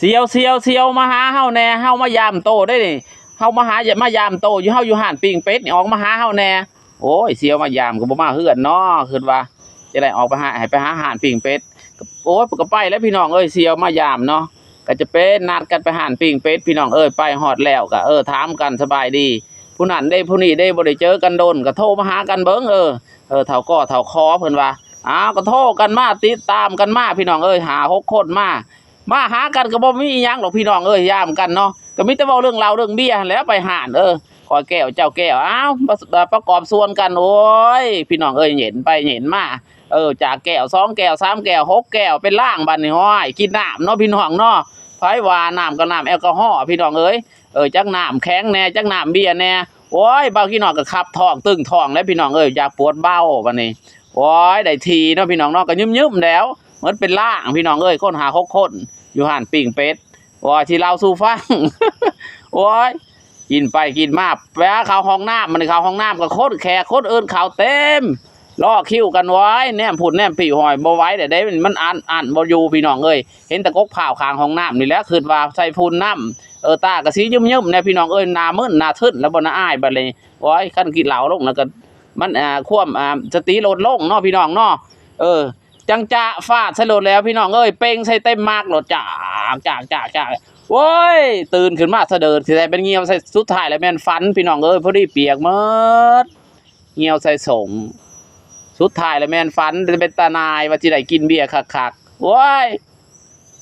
ສ່ຽວ ສ່ຽວ ສ່ຽວ ມາຫາເຮົາແດ່ ເຮົາມາຢາມໂຕເດ້ນີ້ ເຮົາມາຫາ ມາຢາມໂຕຢູ່ ເຮົາຢູ່ຮ້ານປີ້ງເປັດນີ້ ອອກມາຫາເຮົາແດ່. ໂອ້ຍ ສ່ຽວມາຢາມກໍບໍ່ມາເຮືອນເນາະ ຄິດວ່າຈະໄດ້ອອກໄປຫາ ໃຫ້ໄປຫາຮ້ານປີ້ງເປັດ. ໂອ້ຍ ກໍໄປແລ້ວພີ່ນ້ອງເອີຍ ສ່ຽວມາຢາມເນາະ ກໍຈະເປັນນັດກັນໄປຮ້ານປີ້ງເປັດ ພີ່ນ້ອງເອີຍ. ໄປຮອດແລ້ວກໍ ເອີ ຖາມກັນສະບາຍດີ ຜູ້ນັ້ນເດ້ ຜູ້ນີ້ເດ້ ບໍ່ໄດ້ເຈີກັນດົນ ກໍໂທມາຫາກັນເບິ່ງ ເອີ ເອີ ເຖົ້າກໍເຖົ້າຂໍ ເພິ່ນວ່າ ອ້າວ ກໍໂທກັນມາ ຕິດຕາມກັນມາ ພີ່ນ້ອງເອີຍ ຫ້າຫົກຄົນມາ ມາຫາກັນກໍບໍ່ມີອີ່ຫຍັງດອກ ພີ່ນ້ອງເອີຍ ຢາມກັນເນາະ ກໍມີແຕ່ເວົ້າເລື່ອງເຫຼົ້າເລື່ອງເບຍຫັ້ນແຫຼະ ໄປຮ້ານ ເອີ ຂ້ອຍແກ້ວເຈົ້າແກ້ວ ອ້າວ ປະ ປະກອບສ່ວນກັນ ໂອ້ຍ ພີ່ນ້ອງເອີຍ ເຫງັນໄປເຫງັນມາ ເອີ ຈາກແກ້ວ ສອງແກ້ວ ສາມແກ້ວ ຫົກແກ້ວ ເປັນລ້າງ ບັດນີ້ ໂອ້ຍ ກິນນ້ຳເນາະ ພີ່ນ້ອງເນາະ ໃຜວ່ານ້ຳກໍນ້ຳແອລກໍຮໍ ພີ່ນ້ອງເອີຍ ເອີ ຈັກນ້ຳແຂງແດ່ ຈັກນ້ຳເບຍແດ່ ໂອ້ຍ ບາງທີໜ້ອຍກໍຂັບທ້ອງ ຕຶງທ້ອງແລ້ວ ພີ່ນ້ອງເອີຍ ຢາກປວດເບົາ ບັດນີ້ ໂອ້ຍ ໄດ້ທີ່ເນາະ ພີ່ນ້ອງເນາະ ກໍຍຶມໆແລ້ວ ໝົດເປັນລ້າງ ພີ່ນ້ອງເອີຍ ຄົນຫ້າຫົກຄົນ ຢູ່ຮ້ານປີ້ງເປັດ ໂອ້ຍ ຊິເລົ່າສູ່ຟັງ ໂອ້ຍ ກິນໄປກິນມາ ໄປເຂົ້າຫ້ອງນ້ຳ ມັນເຂົ້າຫ້ອງນ້ຳກໍຄົນ ແຂກຄົນອື່ນເຂົ້າເຕັມ ລໍຄິວກັນ ໂອ້ຍ ແນມພຸ້ນແນມພີ້ ໂອ້ຍ ບໍ່ໄຫວແລ້ວເດ້ ມັນອັ້ນ ອັ້ນບໍ່ຢູ່ ພີ່ນ້ອງເອີຍ ເຫັນແຕ່ກົກພ້າວຂ້າງຫ້ອງນ້ຳນີ້ແຫຼະ ຄິດວ່າໃສ່ຝຸ່ນນຳ ເອີ ຕາກໍຊິຍຶມໆແດ່ ພີ່ນ້ອງເອີຍ ໜ້າມຶນໜ້າທຶນແລ້ວ ບໍ່ໜ້າອາຍ ບັດນີ້ ໂອ້ຍ ຄັນກິນເຫຼົ້າລົງແລ້ວກໍ ມັນ ອ່າ ຄວາມ ອ່າ ສະຕິຫຼຸດລົງເນາະ ພີ່ນ້ອງເນາະ ເອີ ຈັ່ງຈະຟາດໃສ່ໂລດແລ້ວ ພີ່ນ້ອງເອີຍ ເປັ່ງໃສ່ເຕັມໝາກໂລດ ຈາກ ຈາກ ຈາກ ຈາກ ໂອ້ຍ ຕື່ນຂຶ້ນມາສະເດີດ ຊິໄດ້ເປັນຍ່ຽວໃສ່ ສຸດທ້າຍແລ້ວແມ່ນຝັນ ພີ່ນ້ອງເອີຍ ພໍດີປຽກໝົດ ຍ່ຽວໃສ່ສົ້ງ ສຸດທ້າຍແລ້ວແມ່ນຝັນ ເປັນຕາໜ່າຍ ວ່າຊິໄດ້ກິນເບຍຄັກໆ ໂອ້ຍ